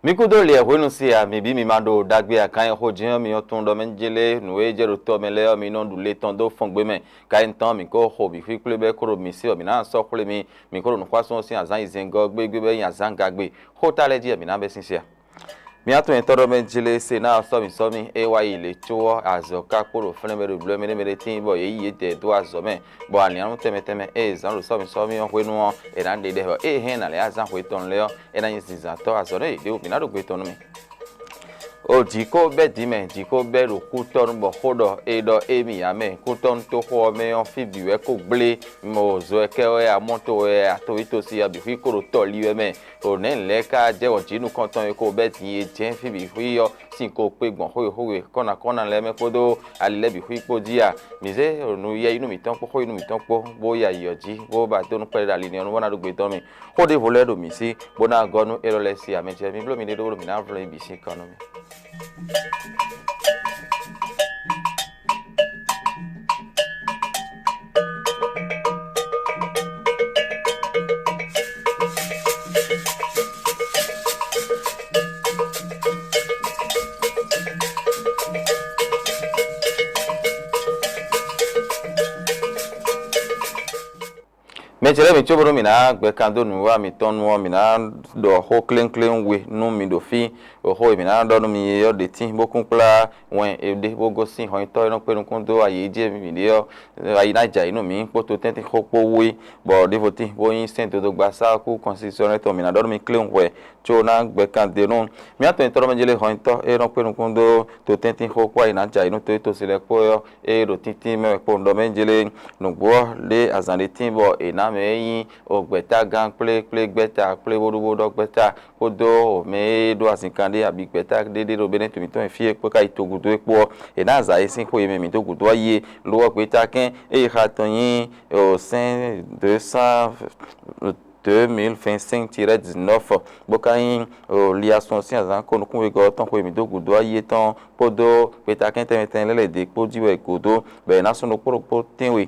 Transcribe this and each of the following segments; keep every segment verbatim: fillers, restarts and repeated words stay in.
Mi kúdó liɛ hwenu se a, mi bǐ mi ma ɖo ɖagbe a? Kan e xo jɛ́n ɔ́, mi ɔ́ tunwun ɖɔ mɛ jélé nǔ e jɛ ɖo tɔ mɛ lɛ́ɛ ɔ́, mi nɔ ɖu le tɔn dó fɔngbe mɛ. Ka e tɔn mǐ ko xo bǐ xwíxwí bɔ é ko ɖo mǐ sí ɔ́, mǐ ná sɔ́ xwlé mi. Mǐ ko ɖo nǔxwásún ɔ́ sín azǎn yi zɛngɔ́ gbégbé bɔ é nyí azǎn gagbe. Xó ta lɛ́ɛ jí wɛ mǐ ná bɛ́ sín se a? Mǐ atɔn nyɛtɔ́ ɖɔ mɛ jlé se ná sɔ́ mì sɔ́ mì é wá yi lě có ɔ́, azɔ̌ ka kpo ɖo flɛ́n mɛ ɖo bló mɛ ɖé mɛ ɖé tíin bɔ yě yi yědɛɛ dó azɔ̌ mɛ, bɔ alǐannú tɛnmɛ tɛnmɛ e è zǎn ɖo sɔ́ mì sɔ́ mì ɔ́ hwenu ɔ́, è nǎ ɖe ɖɛ bɔ ée hɛn ná lɛ́ azán hwe tɔn lɛ́ɛ ɔ́, é ná nyí zinzǎntɔ́ azɔ̌ nú yě ɖěvo mǐ ná ɖo gbe tɔn nú mì. O jǐ ko bɛ́ dǐ mɛ, jǐ ko bɛ́ ɖo kútɔ́nú bɔ xó ɖɔ è ɖɔ émí ǎ mɛ, kútɔ́nú tóxo ɔ́ mɛ ɔ́ fí bǐ wɛ ko gblé, mɔ zɔ wɛ kɛ wɛ amɔ́ to wɛ atoví tosi ɔ́ bǐ xwí ko ɖo tɔ́ li wɛ mɛ. O nɛ̌ lɛ̌ ka jɛ wɔn jǐ nukɔntɔn e ko bɛ́ din e jɛ́n fí bǐ xwí ɔ́ sín ko kpé gbɔn xó e xó e kɔ́nakɔ́na lɛ́ɛ mɛ kpódó ali lɛ́ɛ bǐ xwí kpó jí a? Mǐ zé nu yɛ yi nú mǐtɔn kpó xó yi nú mǐtɔn kpó bó yi ayǐ ɔ́ jí bó ba dó nú kpɛɖé ali nɛ́ ɔ́ nú bó ná ɖó gbe tɔn mì. Xó ɖěvo lɛ́ɛ ɖo mǐ sí bó ná gɔ́ nú élɔ́ lɛ́ɛ sí ǎ. Mɛ ce mi bló mi ɖé ɖó bónú mǐ ná vlɔ́n yi bǐ sín kan nú mì. Mɛ ce lɛ́ɛ mi cóbónú mǐ ná gbɛkan dó nǔwiwa mǐtɔn nu ɔ́, mǐ ná ɖɔ xó kléŋkléŋ we nú mi ɖo fí. Xó e mǐ ná ɖɔ nú mi é ɔ́ ɖě tíin bó kún kplá wɛn è ɖe bó gosín hɔnyitɔ́ e nɔ kpé nukún dó ayi e jí mǐ ɖe ɔ́, ayi ná jɛ ayǐ nú mǐ kpódó tɛ́ntin xó kpó wú é, bɔ ɖěvo tíin bó nyí sɛ́n dodogba sá kú kɔnsisɔnɛ́ tɔn mǐ ná ɖɔ nú mi kléwún hwɛ có ná gbɛkan dó nú mǐ atɔn nyitɔ́ ɖɔ mɛ jélé hɔnyitɔ́ e nɔ kpé nukún dó to tɛ́ntin xó kpó ayi ná jɛ ayǐ nú to e to si lɛ́ɛ kpó é ɔ́, ée ɖo tíntín mɛ wɛ kpowun ɖɔ mɛ jélé. Nǔgbó ɔ́, ɖé azǎn ɖé tíin bɔ è nǎ mɛ e nyí gbɛ̌tágán kplé kplé gbɛ́ta kplé bó ɖu bó ɖɔ gbɛ́ta kpódó mɛ e ɖó azinkan ɖé abǐ gbɛ́ta ɖé ɖé ɖo Benɛ́tu mǐtɔn e fí e kpó ka yi togúdo é kpó ɔ́, è nǎ azǎn e sín xó e mɛ mǐ dó gǔdo wá yi é. Lo ɔ́, gbeta kɛ́n ée xa tɔn nyí sɛ́n deux cent deux mille vingt-cinq tiret dix-neuf, bó ka nyí liasɔn sín azǎn ko nukúnwegɔ́ ɔ́ tɔn xwe mǐ dó gǔdo wá yi é tɔn kpódó gbeta kɛ́n tɛnmɛ tɛnmɛ lɛ́ɛ lɛ́ɛ ɖě kpó jí wɛ gǔdo, bɔ è nǎ sɔ́ ɖokpó ɖokpó tɛ́nwe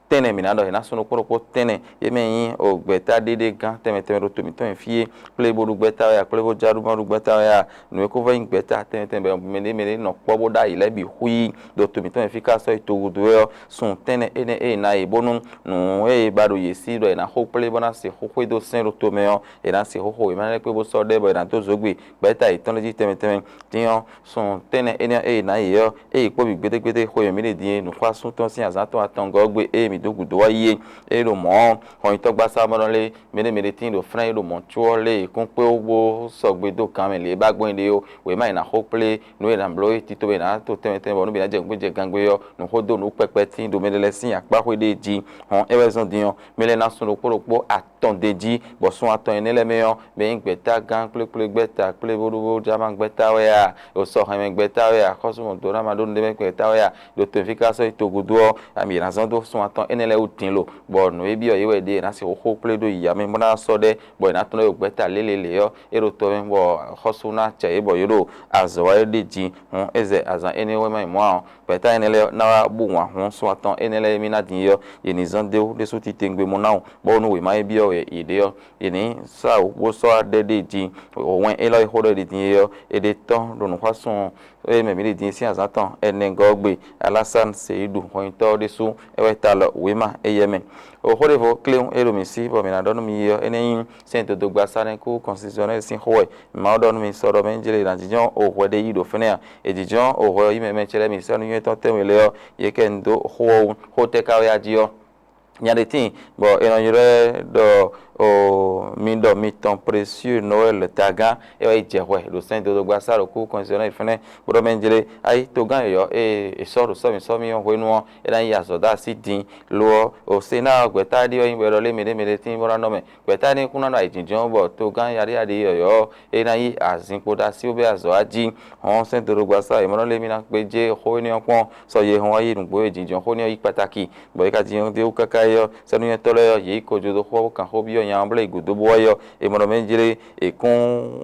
tɛ́nnɛ mǐ ná ɖɔ è nǎ sɔ́ ɖokpó ɖokpó tɛ́nnɛ. É mɛ nyí o gbɛ̌ta ɖéɖé gán tɛnmɛ tɛnmɛ ɖo to mǐtɔn e fí é, kplé bó ɖu gbɛ́ta wɛ a, kplé bó já ɖu ma ɖu gbɛ́ta wɛ a, nǔ e ko vɛ́ nyí gbɛ̌ta tɛnmɛ tɛnmɛ bɔ mɛɖé mɛɖé nɔ kpɔ́ bó ɖó ayǐ lɛ́ɛ bǐ xwí ɖo to mǐtɔn e fí ká sɔ́ yi togudo wɛ ɔ́, sun tɛ́nnɛ énɛ́ e è nǎ yě bónú nǔ e è ba ɖo yě sí ɖɔ è nǎ xo kplé bó ná sixú xwedó sɛ́n ɖo tomɛ ɔ́, è nǎ sixú xo wěma lɛ́ɛ kpé bó sɔ́ ɖɔ ɛ bɔ è nǎ dó zǒ gbe gbɛ̌ta yětɔn lɛ́ɛ jí tɛnmɛ tɛnmɛ. Din ɔ́, sun tɛ́nnɛ énɛ́ e è nǎ yě ɔ́, é yi kpó bǐ gbédégbédé xwe e mǐ ɖe din e nǔxwásún tɔn sín azǎn tɔn atɔngɔ́ ɔ́ gbe ée mǐ dó gǔdo wá yi é. É ɖo mɔ̌ ɔ́, hɔnyitɔ́gbasá mɔ nɔ lé mɛɖé mɛɖé tíin ɖo flɛ́n é ɖo mɔ̌ có ɔ́ lé è kún kpé wú bó sɔgbe dó gan mɛ lě e ba gbɔn é ɖe ó. Wěma è nǎ xo kplé nǔ e è nǎ bló é tito e è nǎ to tɛnmɛ tɛnmɛ bɔ nǔ bǐ ná jɛ nukún jɛ gangbé ɔ́, nǔxó dó nǔ kpɛkpɛ tíin ɖo mɛɖé lɛ́ɛ sín akpáxwé ɖée jí. Hɔn é wɛ zɔ́n din ɔ́, mɛ lɛ́ɛ ná sun ɖokpó ɖokpó atɔn d'é jí, bɔ sun atɔn énɛ́ lɛ́ɛ mɛ ɔ́, mɛ nyí gbɛ̌ta gán kplékplé gbɛ́ta kplé bóɖúbóɖú jáma gbɛ́ta wɛ a, ɖo sɔhɛnmɛ gbɛ́ta wɛ a, xɔ́sú mɔ̌ dó ná ma ɖó nǔɖé mɛ gbɛ́ta wɛ a, ɖo tɔ̌nví ka sɔ́ yi togudo ɔ́, ami è nǎ zɔ́n dó sun atɔn énɛ́ lɛ́ɛ wú din lo, bɔ nǔ e byɔ́ yě wɛ ɖe è nǎ sixú xó kplé ɖó yǐyá mɛ bó ná sɔ́ ɖɛ́, bɔ è nǎ tunwun ɖɔ yě ɖo gbɛ́ta lélelě ɔ́, é ɖo tɔ mɛ, bɔ xɔ́sú ná cɛ yě bɔ yě ɖo azɔ̌ wa é ɖe jí. Hǔn é zɛ azǎn énɛ́ wɛ má yi mɔ̌ ǎ ɔ́, gbɛ̌ta énɛ́ lɛ́ɛ ná wá bú wǎn hǔn sun atɔn énɛ́ lɛ́ɛ e mì ná din é ɔ́, yě ní zɔ́n dó ɖésú titewungbe mɔ ná wǔ, bónú wěma e byɔ́ wɛ yě ɖe ɔ́, yě ní sá wǔ bó sɔ́ wá ɖɛ ɖ'é jí. Wɛn élɔ́ e xó ɖɔ è ɖi din é ɔ́, è ɖe tɔ́n ɖo nǔxwásún e mɛ mǐ ɖi din sín azǎn tɔn ɛnɛgɔ́ ɔ́ gbe, Alásán Seyidu hɔnyitɔ́ ɔ́ ɖésú é wɛ ta lɔ wěma éyɛ́ mɛ. Xó ɖěvo kléwún e ɖo mǐ sí bɔ mǐ ná ɖɔ nú mi é ɔ́, énɛ́ nyí sɛ́n dodogba Salɛ́nkú kɔnsizɔ́nɛ́ sín xó wɛ. Mawu ɖɔ nú mi sɔ ɖɔ mɛ jlé è nǎ jínjɔ́n o hwɛ ɖé yí ɖo fínɛ́ a? È jǐnjɔ́n o hwɛ ɔ́ yí mɛ mɛ ce lɛ́ɛ mi sɛ́n nú nywɛ́tɔ́ tɛnwe lɛ́ɛ ɔ́, yě kɛ nu dó xó ɔ́ wú. Xó tɛ́ ka wɛ a jí ɔ́? Nya ɖé tíin, bɔ è nɔ ylɔ́ ɛ ɖɔ o mi ɖɔ mitɔn Précieux Noël Tagán, é wá yi jɛ hwɛ ɖo sɛ́n dodogba sá ɖo kú kɔnzɛnɔ fɛnɛ, bó ɖɔ mɛ jlé ayi togán yɔ̌yɔ́ e è sɔ́ ɖo sɔ́ mǐ sɔ́ mì ɔ́ hwenu ɔ́, é ná yi azɔ̌ dó así din. Lo ɔ́, o Senáa gbɛ̌ta ɖi ɔ́ nyí bɔ è ɖɔ lé mǐɖée mǐɖée tíin bó ná nɔ mɛ. Gbɛ̌ta ní kún ná nɔ ayǐjínjɔ́n bɔ togán yaɖíyaɖí yɔ̌yɔ́ ɔ́, é ná yí azin kpo ɖó así bó bɛ́ azɔ̌ wá jí. Hɔn sɛ́n dodogba sá è mɔ nɔ lé mì ná kpé jé xó énɛ́ ɔ́ kpɔ́n, sɔ ye hɔn wá yi nǔgbó e jǐnjɔ́n xó énɛ́ ɔ́ yí kpatáki. Bɔ é ka jínjɔ́n dó káká é ɔ́, sɛ́núnywɛ́tɔ́ lɛ́ɛ ɔ́, yě yi ko jó dó xó ɔ́ bó kan xó byɔ́ nya ɔ́ bɔ é yi gǔdo bó wá yi ɔ́, è mɔ ɖɔ mɛ jlé è kún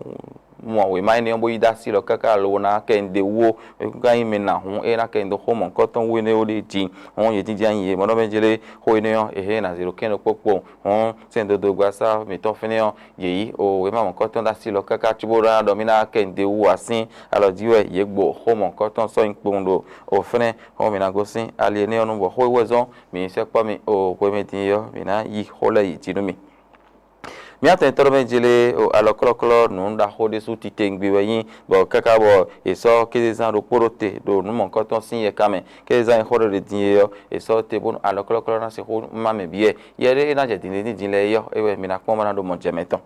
mɔ wěma énɛ́ ɔ́ bó yi dó así lɔ káká lobo ná kɛ nyi ɖe wú ó, é kún ka nyí mɛ nǎhún é ná kɛ nyi dó xó mɔ̌hunkɔtɔn wú énɛ́ ó ɖe jí. Hɔn yě jínjɔ́n ayǐ yě mɔ ɖɔ mɛ jlé xó énɛ́ ɔ́, è hɛn ná zě ɖo kɛ́n ɖokpó kpowun. Hɔn sɛ́n dodogba sá mǐtɔn fɛ́nɛ ɔ́, yě yí o wěma mɔ̌hunkɔtɔn ɖó así lɔ káká cóbó ná ɖɔ mì ná kɛ nyi ɖe wú asín alɔ jí wɛ yě gbo xó mɔ̌hunkɔtɔn sɔ́ nyi kpowun ɖo o fɛ́nɛ. Hɔn mǐ ná gosín ali énɛ́ ɔ́ nu bɔ xó e wɛ zɔ́n mǐ yi sɛkpɔ́ mì o hwemɛ din é ɔ́, mǐ ná yí xó lɛ́ɛ yi jí nú mì. Mǐ atɔn nyitɔ́ ɖé mɛ jlé o alɔklɔ́klɔ́ nǔ ɖaxó ɖésú titewungbe wɛ nyí, bɔ káká bɔ è sɔ́ kézezán ɖokpó ɖó te ɖo nǔ mɔ̌hunkɔtɔn sín yɛka mɛ. Kézezán e xó ɖɔ ɖe din é ɔ́, è sɔ́ te bónú alɔklɔ́klɔ́ ná sixú má mɛ byɔ́ ɛ. Yɛ ɖé é ná jɛ din ɖé dín din lɛ́ɛ é ɔ́, é wɛ mi ná kpɔ́n bó ná ɖo mɔ jɛ mɛ tɔn.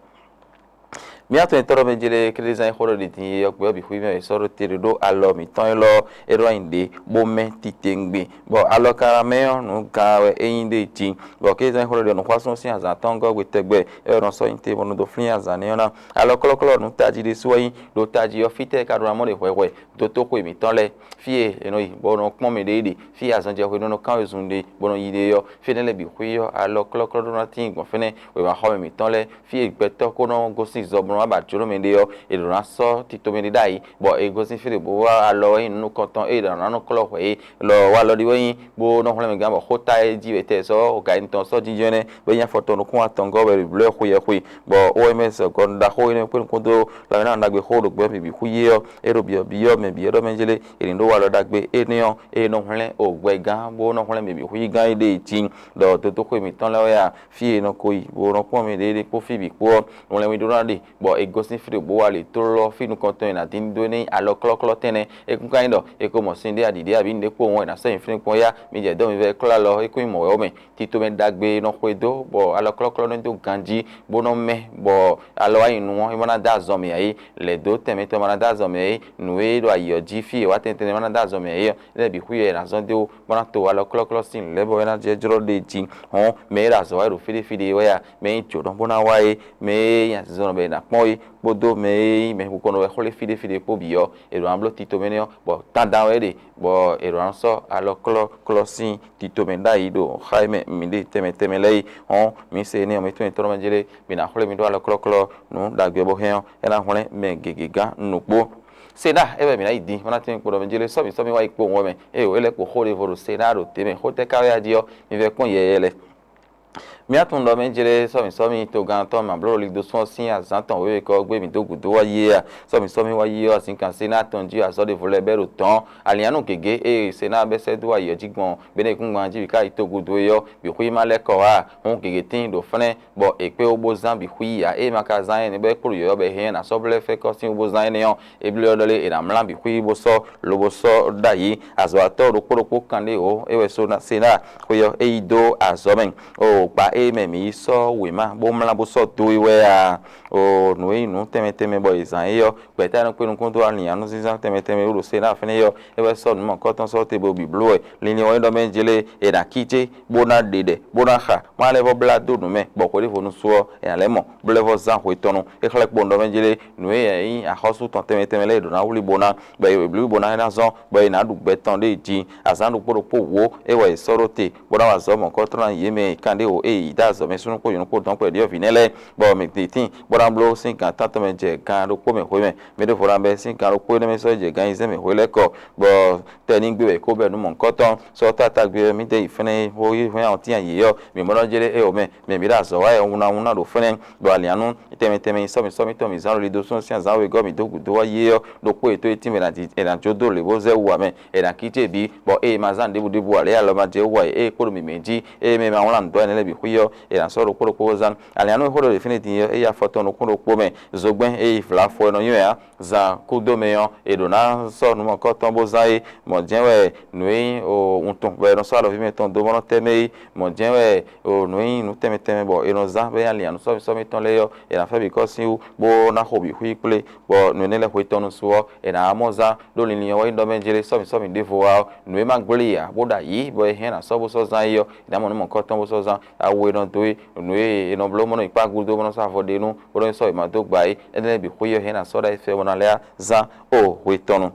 Mǐ atɔn nyitɔ́ ɖé mɛ jlé kézezán e xó ɖɔ ɖe din é ɔ́, gbɛ ɔ́ bǐ xwí mɛ è sɔ́ ɖó te ɖo ɖó alɔ mǐtɔn élɔ́ é ɖó nyi ɖě bó mɛ titewungbe, bɔ alɔkalamɛ ɔ́ nǔ gan wɛ é nyí ɖ'é jí. Bɔ kézán e xó ɖɔ ɖɔ nǔxwásún sín azǎn tɔn gɔ́ gbe tɛgbɛ, é wɛ nɔ sɔ́ nyi te bɔ nɔ dó flín azǎn nɛ́ ɔ́ ná. Alɔklɔ́klɔ́ nǔ tají ɖésú wɛ nyí, ɖo tají ɔ́, fítɛ́ è ka ɖó ná mɔ ɖe hwɛhwɛ? Dotóxwe mǐtɔn lɛ́ɛ, fí e è nɔ yi bɔ è nɔ kpɔ́n mɛ ɖé ɖe, fí e azɔn jɛ hwenu e è nɔ kán wezun ɖe bɔ è nɔ yi ɖe ɔ́, fí énɛ́ lɛ́ɛ bǐ xwí ɔ́, alɔklɔ́klɔ́ ɖó ná tíin gbɔn fínɛ́. Wěmaxɔmɛ mǐtɔn lɛ́ɛ, fí e gbɛtɔ́ ko nɔ gosín zɔ bó nɔ wá ba jǒnɔ mɛ ɖe ɔ́, è ɖǒ ná sɔ́ tito mɛ ɖé ɖ'ayǐ, bɔ è gosín fí ɖě bó wá alɔ wɛ nyí nǔ nukɔntɔn e è ɖǒ ná nɔ klɔ́ hwɛ é lɔ wá alɔ ɖi wɛ nyí, bó nɔ hwlɛ́n mɛ gán bɔ xó ta e jí wɛ tɛ sɔ́ ga yi tɔn sɔ́ jínjɔ́n énɛ́, bó nyí afɔ tɔn nukún atɔngɔ́ wɛ ɖo blǒ xwe yɛ xwe, bɔ ó wɛ mɛ sɔgɔ ɖaxó énɛ́ kpé nukún dó lanwéná ɖagbe xó ɖo gbɛ̌ bǐbí xú yé ɔ́, é ɖo byɔ̌byɔ́ mɛ bǐ ɔ́ ɖɔ mɛ jlé, è nǐ ɖó walɔ ɖagbe énɛ́ ɔ́, é nɔ hwlɛ́n o gbɛgán bó nɔ hwlɛ́n mɛ bǐ xú yí gán é ɖe jí, ɖɔ dodóxwe mǐtɔn lɛ́ɛ wɛ a, fí e è nɔ ko yi bó nɔ kpɔ́n mɛ ɖéeɖée kpó fí bǐ kpó ɔ́, wlɛnwíɖó ná ɖe, bɔ è gosín fí ɖě bó wá lě tlóló fí nukɔntɔn e nǎ dín dó é nɛ́ nyí alɔklɔ́klɔ́ tɛnlɛ. É kún ka nyí ɖɔ è ko mɔ sin ɖé aɖǐɖé abǐ nǔɖé kpowun wɛ è nǎ sɔ́ nyi fínɛ́ kpɔ́n yá, mi jɛ dɔ̌n mi vɛ́ klɔ́ alɔ, é kún nyí mɔ̌ wɛ ó mɛ. Tito mɛ ɖagbe e nɔ xwedó, bɔ alɔklɔ́klɔ́ nɔ dó ganjí, bó nɔ́ mɛ, bɔ alɔ wá nyi nu ɔ́, é ma ná dó azɔn mɛ ǎ é, lɛ̌ dó tɛnmɛ tɔn ma ná dó azɔn mɛ ǎ é, nǔ e ɖo ayǐ ɔ́ jí fí e è wá tɛnmɛ tɛnmɛ ma ná dó azɔn mɛ ǎ é ɔ́, énɛ́ bǐ xwí wɛ è nǎ zɔ́n dó bó ná to alɔklɔ́klɔ́ sín nǔ lɛ́ɛ bɔ é ná jɛ jlɔ́ ɖ'é jí. Hɔn mɛ e ɖo azɔ̌ wa wɛ ɖo fí ɖé wɛ a, mɛ e nyí jǒnɔ bó ná wá é, mɛ e nyí azinzɔnnɔ bɔ è nǎ kpɔ́n é, kpódó mɛ e nyí mɛxokɔ́nɔ wɛ xwlé fí ɖé fí ɖé kpó bǐ ɔ́, è ɖǒ ná bló tito mɛ nɛ́ ɔ́, bɔ dandan wɛ é ɖe, bɔ è ɖǒ ná sɔ́ alɔklɔ́klɔ́ sín tito mɛ ɖ'ayǐ ɖo xá e mɛ mǐ ɖe tɛnmɛ tɛnmɛ lɛ́ɛ é. Hɔn mǐ se énɛ́ ɔ́, mǐ tɔn nyitɔ́ mɛ jlé, mǐ ná xwlé mi ɖó alɔklɔ́klɔ́ nǔ ɖagbe bɔ hɛn ɔ́, é ná hwlɛ́n mɛ gěgé gán nukpó. Sená é wɛ mǐ ná yi din, bó ná tín kpo ɖɔ mɛ jlé sɔ́ mǐ sɔ́ mì wá yi kpowun wɛ mɛ, ée o é lɛ́ kpo xó ɖěvo ɖo Sená ɖo tě mɛ, xó tɛ́ ka wɛ a jí ɔ́, mi vɛ́ kpɔ́n yɛyɛ lɛ. Mǐ atún ɖɔ mɛ jlé sɔ́ mǐ sɔ́ mì togán tɔn mǎblóɖolí dó sún ɔ́ sín azǎn tɔn wěwe kɔ gbé mǐ dó gǔdo wá yi é a? Sɔ́ mǐ sɔ́ mì wá yi ɔ́, azǐnkan Sená tɔn jí azɔ̌ ɖěvo lɛ́ɛ bɛ́ ɖo tɔ̌ɔn. Alǐannu gěgé e Sená bɛ́ sɛ́ dó ayǐ ɔ́ jí gbɔn Benɛkúngban jí bǐ ká yi togudo é ɔ́, bǐ xwí ma lɛ́ kɔ ǎ. Hǔn gěgé tíin ɖo fɛ́nɛ́, bɔ è kpé wú bó zán bǐ xwí ǎ. Ée ma ka zán énɛ́ bɔ é kpo ɖo yɔ̌yɔ́ bɔ è hɛn ná sɔ́ blɛ́ fɛ́ kɔ́ sín wú bó zán énɛ́ ɔ́, é bló ɔ́ ɖɔ lé è nǎ mlá bǐ xwí bó sɔ́ lobo sɔ́ ɖ'ayǐ. Azɔ̌watɔ́ ɖokpó ɖokpó kanɖé wǒ é wɛ Sená xwé ɔ́ é yi dó azɔ̌ mɛ. O gbǎ e mɛ mǐ yi sɔ́ wěma bó mlá bó sɔ́ dó é wɛ a? O nǔ e nyí nǔ tɛnmɛ tɛnmɛ bɔ è zǎn é ɔ́, gbɛ̌ta e nɔ kpé nukún dó alǐnnyánúzínzán tɛnmɛ tɛnmɛ e ɖo Sená fɛ́nɛ é ɔ́, é wɛ sɔ́ nǔ mɔ̌hunkɔtɔn sɔ́ te bo bǐ bló wɛ. Linlin ɔ́ é ɖɔ mɛ jlé è nǎ kíjé, bó ná ɖe ɖɛ, bó ná xa, má lɛ́ vɔ́ blá dó nǔ mɛ, bɔ hweɖěvo nu su ɔ́, è nǎ lɛ́ mɔ, bó lɛ́ vɔ́ zán hwe tɔn nu. É xlɛ́ kpowun ɖɔ mɛ jlé nǔ e nyí axɔ́sú tɔn tɛnmɛ tɛnmɛ lɛ́ɛ è ɖǒ ná wlí bo ná, bɔ è blǐ bo ná é ná zɔ́n, bɔ è nǎ ɖu gbɛ tɔn ɖé jí. Azǎn ɖokpó ɖokpó wǒ é wɛ è sɔ́ ɖó te, bó ná wa azɔ̌ mɔ̌hunkɔtɔn ná yě mɛ e kan ɖé wǒ é yě dó azɔ̌ mɛ súnnu kpó nyɔ̌nu kpó dɔ̌nkpɛ ɖyɔ̌vǐ nɛ́ lɛ́ɛ, bɔ mǐ ɖi tíin, bó ná bló sín gan tántɔn mɛ jɛ gan ɖokpó mɛ hwe mɛ. Mɛ ɖěvo ná bɛ́ sín gan ɖokpó énɛ́ mɛ sɔ́ yi jɛ gan ayizɛ́n mɛ hwe lɛ́ɛ kɔ, bɔ tɛnígbe wɛ kó bɛ́ nǔ mɔ̌hunkɔtɔn. Sɔ́ tátágbe ɔ́, mǐ ɖe yi fɛ́nɛ bó yi hwɛ́n atínnya yě ɔ́, mǐ mɔ nɔ jlé éyǒ mɛ, mɛ mǐ ɖo azɔ̌ wa wɛ wunawuna ɖo fɛ́nɛ, ɖo alǐnnu tɛnmɛ tɛnmɛ nyi sɔ́ mǐ sɔ́ mǐtɔn mǐ zán ɖo lido súnnu sín azǎn wegɔ́ mǐ dó gǔdo wá yé ɔ́, ɖokpó e tó é tínmɛ è nǎ jó dó lě bó zɛ wú ǎ mɛ, è nǎ kíjé bǐ, bɔ ée ma zán ɖěbǔɖěbǔ ǎ lě alɔ ma jɛ wú ǎ é kpó ɖo mǐmɛ́ jí, ée mɛ ma wlán nǔ dó ɛnɛ lɛ́ɛ bǐ xwí ɔ́, è nǎ sɔ́ ɖokpó ɖokpó bó zán. Alǐnnu e xó ɖɔ ɖo fínɛ́ din ɔ́, é yi afɔ tɔn nukún ɖokpó mɛ, zogbɛ́n e yi vla afɔ e nɔ nywɛ́ ǎ, zan kúdó mɛ ɔ́, è ɖǒ ná sɔ́ nǔ mɔ̌hunkɔtɔn bó zán é. Mɔ̌ jɛ́n wɛ nǔ e nyí wuntun bɔ è nɔ sɔ́ alɔví mɛtɔn dó bó nɔ́ tɛ́ mɛ é. Mɔ̌ jɛ́n wɛ nǔ e nyí nǔ tɛnmɛ tɛnmɛ bɔ è nɔ zán bɔ é nyí alǐnnyánú sɔ́mǐ sɔ́mǐ tɔn lɛ́ɛ ɔ́, è nǎ fɛ́ bǐ kɔ́ sín wú, bó ná xo bǐ xwí kplé, bɔ nǔ énɛ́ lɛ́ɛ hwetɔ́nu su ɔ́, è nǎ wá mɔ zán ɖó linlin ɔ́ wɛ nyí ɖɔ mɛ jlé sɔ́mǐ sɔ́mǐ ɖěvo wá ɔ́, nǔ e ma gblé ǎ bó ɖo ayǐ bɔ è hɛn ná sɔ́ bó sɔ́ zán é ɔ́, è nǎ mɔ nǔ mɔ̌hunkɔtɔn bó sɔ́ zán. Awu e nɔ dó é, nǔ e è nɔ bló bó nɔ yi kpá gúdo bó nɔ sɔ́ avɔ ɖe nú bó nɔ yi sɔ́ wěma dó gba é, énɛ́ lɛ́ɛ bǐ xwé ɔ́, è hɛn ná sɔ́ ɖó ayǐ fɛ bó ná lɛ́ zán o hwetɔ́nu.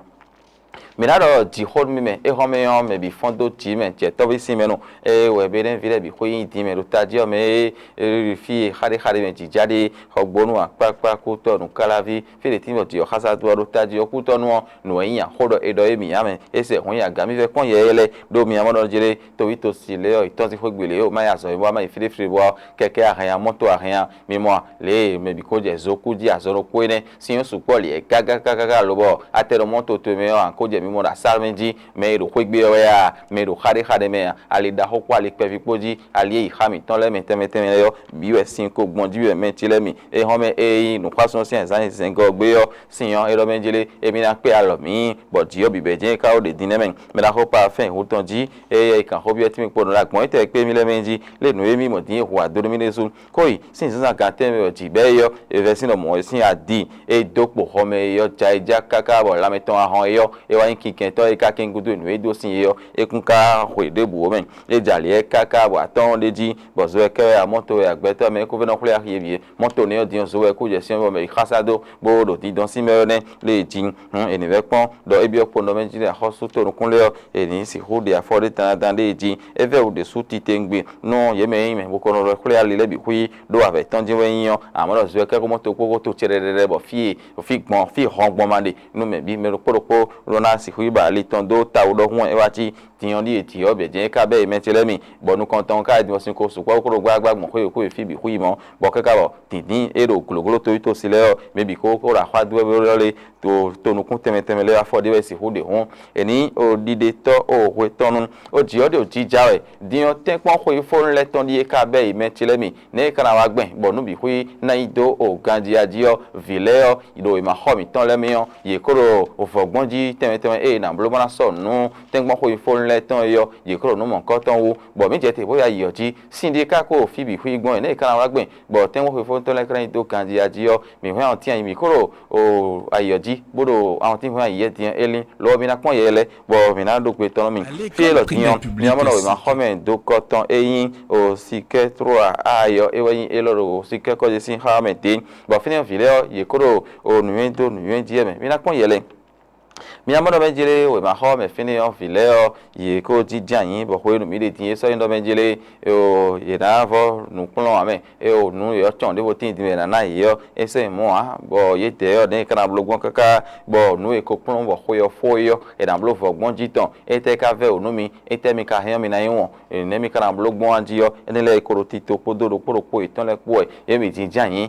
Mǐ ná ɖɔ jǐxó nú mì mɛ, é hɔn mɛ ɔ́, mɛ bǐ fɔ́n dó jǐ mɛ, jɛ tɔ́ví sín mɛ nu, ée wɛ Benɛ́vi lɛ́ɛ bǐ xwé nyi din mɛ ɖo tají ɔ́ mɛ, e fí e xáɖéxáɖé mɛ jǐjá ɖe, xɔgbónú akpákpá kútɔ́ nǔkáláví, fí ɖě tín bɔ jǐ ɔ́ xásá dó ɔ́ ɖó tají ɔ́ kútɔ́ nu ɔ́, nǔ e nyí axó ɖɔ è ɖɔ émí ǎ mɛ, é sɛ hɔn nyi aga mì vɛ́ kpɔ́n yɛyɛ́ lɛ́ɛ, ɖó mi ǎ mɔ ɖɔ jlé, towítɔ́ si lɛ́ɛ ɔ́, è tɔ́n sín xwé gbe lě ɔ́, ma yi azɔ̌ e bɔ ma yi fíɖéfíɖé bɔ ɔ́, kɛkɛ́ ahɛn nya mɔ́to ahɛn nya, mi mɔ a? Lě e mɛ bǐ ko jɛ zo kú jí azɔn ɖokpó énɛ́ sín ɔ́ sukpɔ́ lě ɛ gágágágá lobɔ atɛ ɖo mɔ́to towe mɛ ɔ́, a ko jɛ mǐ mɔ ɖo asá mɛ jí, mɛ e ɖo xwé gbe ɔ́ wɛ a, mɛ e ɖo xáɖéxáɖé mɛ a, ali ɖaxó kpó ali kpɛví kpó jí, ali e yi xá mǐtɔn lɛ́ɛ mɛ tɛnmɛ tɛnmɛ lɛ́ɛ ɔ́, bǐ wɛ sin ko gbɔn jí wɛ mɛ ce lɛ́ɛ mi. É hɔn mɛ e nyí nǔxwásún sín azǎn e zɛ̌ngɔ́ gbé ɔ́ sín ɔ́, é ɖɔ mɛ jlé émí ná kpé alɔ mǐ, bɔ jǐ ɔ́ bǐ bɛ́ jɛ́n é ka ó ɖe din nɛ́ mɛ. Mɛ ɖaxó pa fɛ́n hǔn tɔn jí, eye é kan xó byɔ́ tínmɛ kpo ɖo ɖo agbɔ̌n étɛ́ kpé mì lɛ́ɛ mɛ jí, lé nǔ e mì mɔ din e hu ado nú mì ɖésú. Kó yi sín zǎnzǎn gantɛ́ mɛ ɔ́ jǐ bɛ́ é ɔ́, è vɛ́ sín ɖɔ mɔ̌ wɛ sín adi e dó kpo hɔ mɛ é ɔ́ ja é já káká bɔ lanmɛ tɔn wá hɔn é ɔ́, é wá nyí kinkɛntɔ́ e ka kɛn gúdo nǔ e dó sin é ɔ́, é kún ka xwe ɖěbǔ ó mɛ. É jɛ ali ɛ káká bɔ atɔ́ɔ́n ɖ'é jí, bɔ zo ɛ kɛ wɛ amɔ́ towe agbɛtɔ́ mɛ é kó vɛ́ nɔ xwlé axi e bǐ é. Mɔ́ to nɛ́ ɔ́ din ɔ́, zo wɛ kó jɛ syɛ́n bɔ mɛ yi xásá dó, bó ɖo dindɔn sín mɛ ɔ́ nɛ́ lě jí. Hǔn è nǐ vɛ́ kpɔ́n ɖɔ é byɔ́ kpɔ́ nɔ mɛ jí ɖo axɔ́sú tɔn nukún lɛ́ɛ ɔ́, è nǐ sixú ɖe afɔ ɖé dandan ɖ'é jí. É vɛ́ wǔ ɖésú titewungbe nú yě mɛ e nyí mɛ bo ko nɔ lɛ́ xwlé ali lɛ́ɛ bǐ xwí ɖó avɛ̌ tɔn jí wɛ nyí ɔ́, amɔ̌ ɖɔ zo ɛ kɛ́ kó mɔ tokpókó to cɛɖɛɖɛɖɛ bɔ fí e fí gbɔn fí hɔn gbɔn ma ɖe nú mɛ bǐ mɛ ɖokpó ɖokpó lɔ ná sixú yi ba ali tɔn dó tawu ɖɔhun wɛ é wá cí din ɔ́ ɖíe jǐ ɔ́ bǐ jɛ́n é ka bɛ́ yi mɛ ce lɛ́ɛ mi, bɔ nukɔntɔn ɔ́ ka yi din ɔ́ sín ko sukpɔ́ kó ɖo gbágbá gbɔn xwé e xwé e fí bǐ xwí mɔ̌, bɔ káká bɔ dǐndín é ɖo glǒgló toyítɔ́si lɛ́ɛ ɔ́, mɛ bǐ xó kó ɖo axwá dó wɛ bó ɖɔ lé to to nukún tɛnmɛ tɛnmɛ lɛ́ɛ afɔ ɖé wɛ sixú ɖe hǔn. È ní o ɖiɖe tɔ́ o hwe tɔn nu, o jǐ ɔ́ ɖe o jija wɛ. Din ɔ́ tɛ́nkpɔ́n xweyífónú lɛ́ɛ tɔn ɖíe ka bɛ́ yi mɛ ce lɛ́ɛ mi, nɛ̌ é ka ná wá gbɛn bɔ nǔ bǐ xwí ná yi dó o ganjí jí ɔ́, vǐ lɛ́ɛ ɔ́, ɖo è ma xɔ mǐtɔn lɛ́ɛ mɛ ɔ́, yě kó ɖo vɔ̌gbɔn jí tɛnmɛ tɛnmɛ ée è nǎ bló bó ná sɔ́ nǔ tɛ́nkpɔ́n xweyífónú lɛ́ɛ tɔn é ɔ́, yě kó ɖo nǔ mɔ̌hunkɔtɔn wú, bɔ mǐ jɛ te bó yi ayǐ ɔ́ jí. Sín ɖíe ka kó ɖo fí bǐ xwí gbɔn é, nɛ̌ è ka ná wá gbɛn, bɔ tɛ́nkpɔ́n xweyífónú tɔn lɛ́ɛ ka ná yi dó ganjí jí ɔ́, mǐ hwɛ́n awɔntín ayǐ mǐ kó ɖo o ayǐ ɔ́ jí, bó ɖo awɔntín hwɛ́n ayǐ yɛ́ din ɔ́, é lín, lo ɔ́ mǐ ná kpɔ́n yɛ lɛ́ɛ, bɔ mǐ ná ɖo gbe tɔn nú mì. Fí élɔ́ din ɔ́, mǐ ná mɔ ɖɔ wěma xɔ mɛ dó kɔ tɔn é nyí o sikɛ́ tló a ayɔ é wɛ nyí élɔ́ ɖo sikɛ́ kɔ́ jí sín xá mɛ dě, bɔ fínɛ́ vǐ lɛ́ɛ ɔ́, yě kó ɖo o nǔnywɛ́ dó nǔnywɛ́ jí wɛ mɛ. Mǐ ná kpɔ́n yɛ lɛ́ɛ. Mía mɔ ɖɔ mɛ jlé wěmaxɔ mɛ fínɛ́ ɔ́, vǐ lɛ́ɛ ɔ́, yě kó jínjɔ́n ayǐ, bɔ xweyínu mǐ ɖe din é sɔ́ nyí ɖɔ mɛ jlé, eo, yě ná vɔ́ nǔ kplɔ́n ǎ mɛ, eo, nǔ e ɔ́ cɔn ɖěvo tíin din mɛ è nǎ ná yě ɔ́, é sɔ́ nyí mɔ̌ ǎ, bɔ yědɛɛ ɔ́, nɛ̌ è ka ná bló gbɔn káká, bɔ nǔ e è ko kplɔ́n bɔ xwe ɔ́ fó é ɔ́, è nǎ bló vɔ̌ gbɔn jí tɔn, étɛ́ ka vɛ́ wǔ nú mi, étɛ́ mi ka hɛn ɔ́ mi ná nyí wɔn, nɛ̌ mi ka ná bló gbɔn a jí ɔ́, énɛ́ lɛ́ɛ è ko ɖo tito kpódó ɖokpó ɖokpó yětɔn lɛ́ɛ kpó wɛ, yě mǐ jínjɔ́n ayǐ.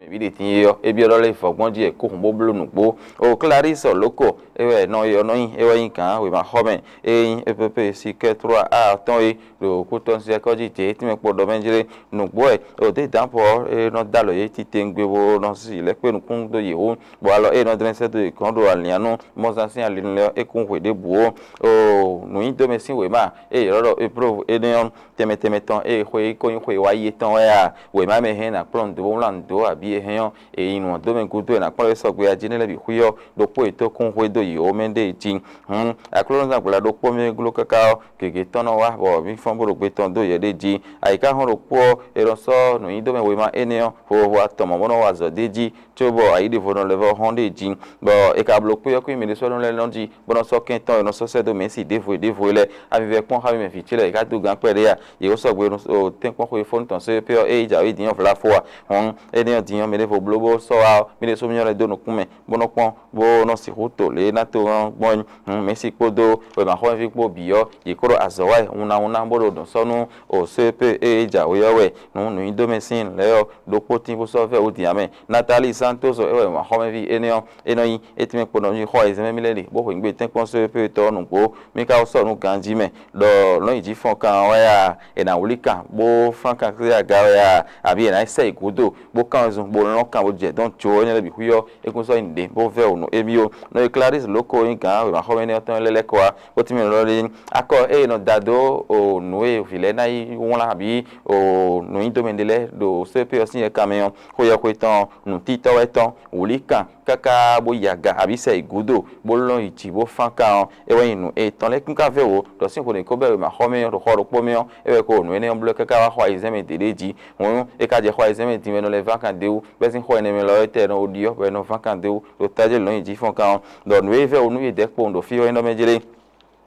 Mɛ ví ɖe din é ɔ́, é byɔ́ ɖɔ lé vɔ̌gbɔn jí è kó hǔn bó bló nǔgbó. O Clarisse Loko, é wɛ nɔ é ɔ́ nɔ nyi, é wɛ nyí gǎn wěmaxɔmɛ, é nyí E P P sikɛ́ tló a tɔn é ɖo kútɔ́ sísɛ́kɔ́ jí jě tínmɛ kpo ɖɔ mɛ jlé. Nǔgbó wɛ o dě dǎnpɔ ɔ́, é nɔ dó alɔ yě titewungbe bó nɔ si lɛ́ kpé nukún dó yě wú, bɔ alɔ é nɔ dlɛ́n sɛ́ dó yě gɔ́n ɖo alǐnnyánú mɔzán sín ali lɛ́ɛ ɔ́, é kún hwe ɖěbǔ ó. O nǔnyiɖomɛ sín wěma e è ylɔ́ ɖɔ Eplóvu énɛ́ ɔ́, tɛnmɛ tɛnmɛ tɔn ée xwe ko nyí xwe wá yi é tɔn wɛ a? Wěma mɛ hɛn ná kplɔ́n nǔ dó bó wlán nǔ dó abǐ è hɛn ɔ́, è yi nǔ ɔ́ dó mɛ gúdo è nǎ kplɔ́n é sɔgbe a jí nɛ́ lɛ́ɛ bǐ xwí ɔ́, ɖokpó è tó kún hwedó yě wú mɛ ɖ'é jí. Hǔn Aklúnɔzán gbla ɖokpó mɛ gló káká ɔ́, gěgé tɔn nɔ wá, bɔ mǐ fɔ́n bó ɖo gbe tɔn dó yě ɖ'é jí. Ayǐká hɔn ɖokpó ɔ́, è nɔ sɔ́ nǔnyiɖomɛ wěma énɛ́ ɔ́, vovo atɔn mɔ̌ bó nɔ wa azɔ̌ d'é jí, cóbɔ ayǐ ɖěvo nɔ lɛ́ vɔ́ hɔ́n ɖ'é jí, bɔ è ka bló kpé ɔ́ kú nyi mɛ ɖésúnɔ lɛ́ɛ nɔ jí, bó nɔ sɔ́ kɛ́n tɔn e nɔ sɔ́ sɛ́ dó mɛ̌si ɖěvo e ɖěvo e lɛ́ɛ. Avivɛ kpɔ́n xá mì mɛ vǐ ce lɛ́ɛ, è ka dó gǎn kpɛɖé a? Yě ko sɔgbe ɖo tɛ́nkpɔ́n xweyífónú tɔn sɛ́ pé ɔ́, ée jǎwe din ɔ́ vla fó a? Hɔn énɛ́ ɔ́ din ɔ́, mɛ ɖěvo bló bó sɔ́ wá ɔ́, mì ɖésú mì nyɔ́ lɛ́ dó nukún mɛ, bó nɔ́ kpɔ́n, bó nɔ́ sixú to lě e ná to ɔ́ gbɔn é. Hǔn mɛ̌si kpódó wěmaxɔ́mɛví kpó bǐ ɔ́, yě ko ɖo azɔ̌ wa wɛ hunna hunna bó ɖo nǔ sɔ́ nú o C P ée jǎwe ɔ́ wɛ. Nǔ nǔnyiɖomɛ sín lɛ̌ ɔ́, ɖokpó tín bó sɔ́ vɛ́ wǔ din ǎ mɛ. Natali Santos ɔ́, é wɛ wǎnxɔ́mɛví énɛ́ ɔ́, é nɔ nyí é tɛ́nmɛ kpo nɔ nyí xɔ ayizɛ́n mɛ mì lɛ́ɛ ɖe, bó hweyǐgbe tɛ́nkpɔ́n sɔ́ pé tɔ́ ɔ́ nǔgbó. Mì ka wú sɔ́ nǔ ganjí mɛ, ɖɔ nǔ nyi jí fɔ́n kan ɔ́ wɛ a, è nǎ wlí kan bó flán kan xlé aga wɛ a, abǐ è nǎ sɛ yi gǔdo, bó kán wezun, bó lɔ́n kan bó jɛ dɔn jo énɛ́ lɛ́ɛ bǐ xwí ɔ́, é kún sɔ́ nyí nǔɖé bó vɛ́ wǔ nú émí ó. Nɔ e Klarisu Loko nyí gǎn wěmaxɔmɛ énɛ́ ɔ́ tɔn lɛ́ lɛ́ kɔ wá, bó tínmɛ lɔ ɖe akɔ ée è nɔ da dó o nǔ e vǐ lɛ́ɛ ná yi wlán abǐ o nǔnyiɖomɛ ɖé lɛ́ɛ ɖo C P ɔ́ sín yɛkan mɛ ɔ́, xweyɔxwe tɔn nǔtítɔ́ wɛ tɔn wlǐ kan káká bó yi aga abǐ sɛ yi gǔdo, bó lɔn yi jǐ bó fán kan ɔ́, é wɛ nyí nǔ etɔn lɛ́ɛ kún ka vɛ́ wǒ, ɖɔ sín hwenu e kó bɛ́ wěmaxɔmɛ ɔ́ ɖo xɔ ɖokpó mɛ ɔ́, é wɛ ko nǔ énɛ́ ɔ́ bló káká wá xɔ ayizɛ́n mɛ ɖě ɖ'é jí. Hǔn é ka jɛ xɔ ayizɛ́n mɛ din wɛ nɔ lɛ́ ván kan d'é bɛ́sín xɔ énɛ́ mɛ lɔ é tɛ nɔ ɖiɖɔ bɔ è nɔ ván kan dó ɖo tájé lɔ̌nyijǐ fɔ́n kan ɔ́, ɖɔ nǔ e vɛ́ wǒ nú yě dɛ̌ kpowun ɖo fí ɔ́ é nɔ mɛ jlé.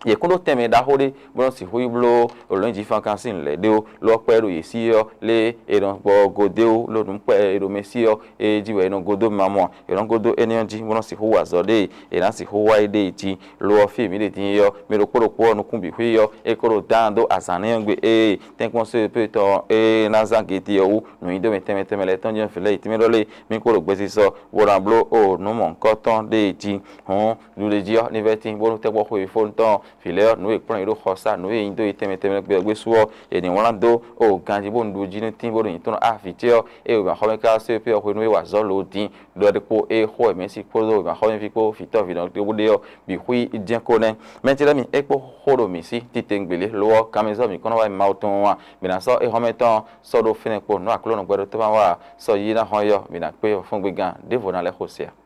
Yě kún ɖó tɛnmɛ ɖaxó ɖé bó nɔ́ sixú yi bló lɔ̌nyijǐ fɔ́n kan sín lɛ̌ ɖé ó, lo ɔ́ kpɛ́ ɖo yě sí ɔ́ lé è nɔ gbɔ godé ó, lo nǔ kpɛ́ è ɖo mɛ sí ɔ́ é jí wɛ è nɔ godó ma mɔ, è nɔ godó énɛ́ ɔ́ jí bó nɔ́ sixú wa azɔ̌ ɖé è nǎ sixú wa é ɖe jí. Lo ɔ́, fí e mǐ ɖe din é ɔ́, mɛ ɖokpó ɖokpó ɔ́ nukún bǐ xwí ɔ́, é ko ɖo dán dó azǎn nɛ́ ɔ́ gbe ée tɛ́nkpɔ́n sɔ́ e pé tɔn e ná zán gěti ɔ́ wú, nǔnyiɖɔmɛ tɛnmɛ tɛnmɛ lɛ́ɛ tɔn jɛ́n vǐ lɛ́ɛ yi tɛnmɛ ɖɔ lé mì kpo ɖo gbesisɔ bó ná bló o nǔ mɔ̌hunkɔtɔn ɖé jí. Hǔn ɖuɖéjí ɔ́ ní vɛ́tín bónú tɛ́nkpɔ́n xweyǐfɔ́ntɔn vǐ lɛ́ɛ ɔ́, nǔ e kplɔ́n yě ɖo xɔsá, nǔ e nyi dó yě tɛnmɛ tɛnmɛ gbɛ ɔ́ gbésú ɔ́, è nǐ wlán dó o ganjí bónú ɖu jí ní tín bónú nyǐtɔn ɔ́. Vǐ ce ɔ́, ée wěmaxɔmɛ ka sɔ́ é pé ɔ́ hwenu e wa azɔ̌ lo dín ɖɔ ɖokpó e xo wɛ mɛ sín kpódó wěmaxɔmɛví kpó vǐtɔ́ vǐnɔ ɖokpó ɖé ɔ́ bǐ xwí jɛ́n ko nɛ́. Mɛ ce lɛ́ɛ mi é kpó xó ɖo mǐ sí titewungbe lě lo ɔ́, kanmɛzɔ́ mǐ kɔn nɔ wá yi Mawu tɔn wú a? Mǐ ná sɔ́ éhɔ́mɛ tɔn sɔ́ ɖó fínɛ́ kpo nǔ Aklúnɔ gbɛɖótɔ́ ma wa sɔ́ yí ná hɔn é ɔ́, mǐ ná kpé fúngbígán ɖěvo ná lɛ́ xo se ǎ.